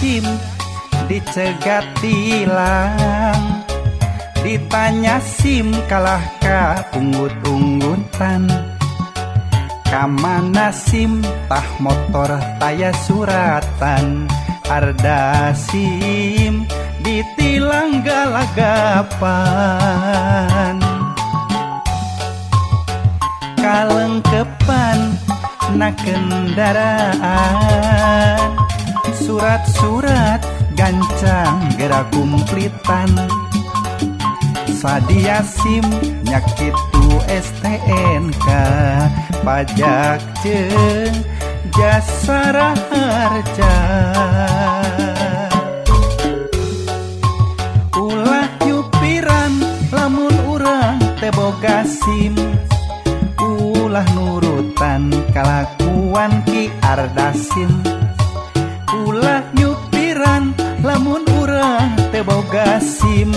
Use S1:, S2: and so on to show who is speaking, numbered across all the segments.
S1: SIM dicegat tilang, ditanya SIM kalah ka unggut-unggutan. Kamana SIM tah motor taya suratan, arda SIM ditilang galagapan. Kalengkepan na kendaraan, surat-surat gancang gerak kumplitan. Sadia SIM nyakitu STNK, pajak jeung jasa raharja. Ulah nyupiran lamun urang teh boga SIM, ulah nurutan kalakuan Ki Ardasim. Ulah nyupiran lamun urang teh boga SIM,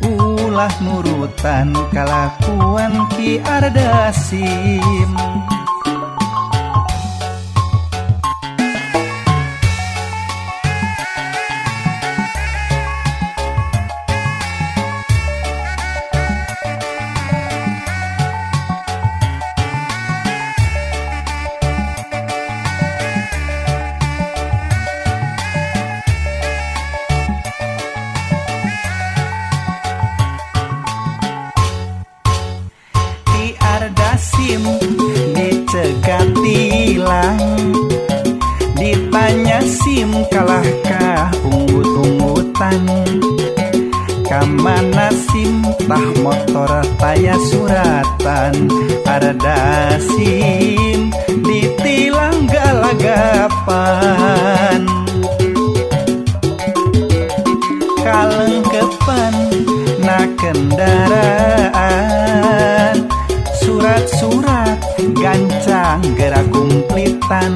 S1: ulah nurutan kalakuan Ki Ardasim. SIM dicegat tilang, ditanya SIM kalah ka unggut-unggutan. Kamana SIM tah motor taya suratan, arda SIM ditilang galagapan. Kalengkepan na kendaraan, surat-surat gancang gerak kumplitan.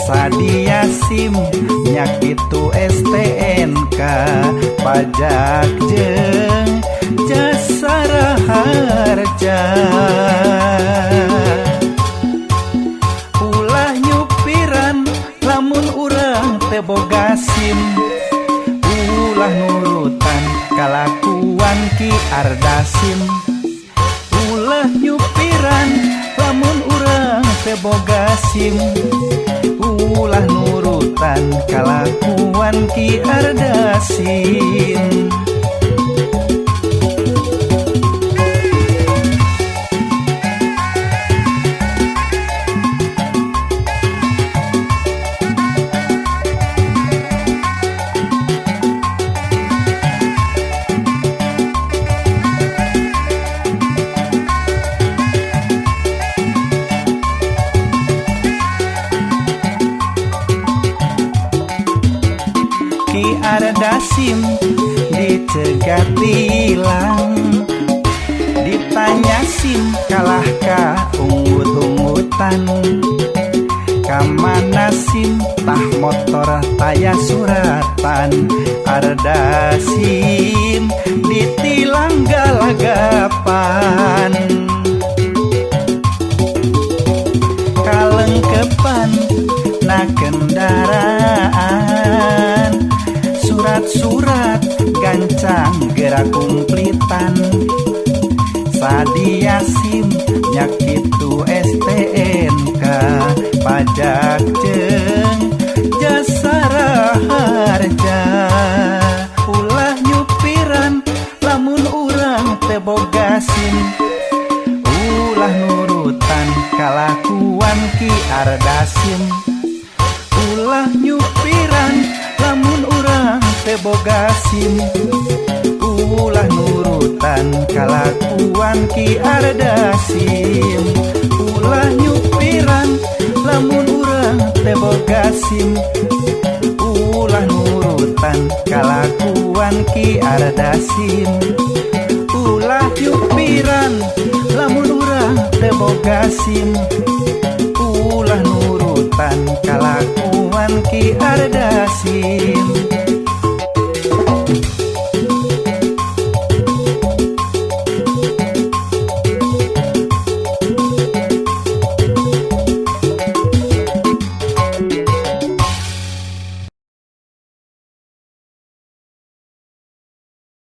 S1: Sadia SIM nyakitu STNK, pajak jeung jasa raharja. Ulah nyupiran lamun urang teh boga SIM, ulah nurutan kalakuan Ki Ardasim. Ulah nyupiran lamun urang teh boga SIM, ulah nurutan kalakuan Ki Ardasim. Ki Ardasim dicegat tilang, ditanya SIM kalah ka unggut-unggutan. Kamana SIM tah motor taya suratan, arda SIM ditilang galagapan. Kalengkepan na kendaraan, surat-surat gancang gerak kumplitan. Sadia SIM nyakitu STNK, pajak jeung jasa raharja. Ulah nyupiran lamun urang teh boga SIM, ulah nurutan kalakuan Ki Ardasim. Ulah nyupiran lamun urang teh boga SIM, ulah nurutan kalakuan Ki Ardasim. Ulah nyupiran lamun urang teh boga SIM, ulah nurutan kalakuan Ki Ardasim. Ulah nyupiran lamun urang teh boga SIM, ulah nurutan kalakuan Ki Ardasim.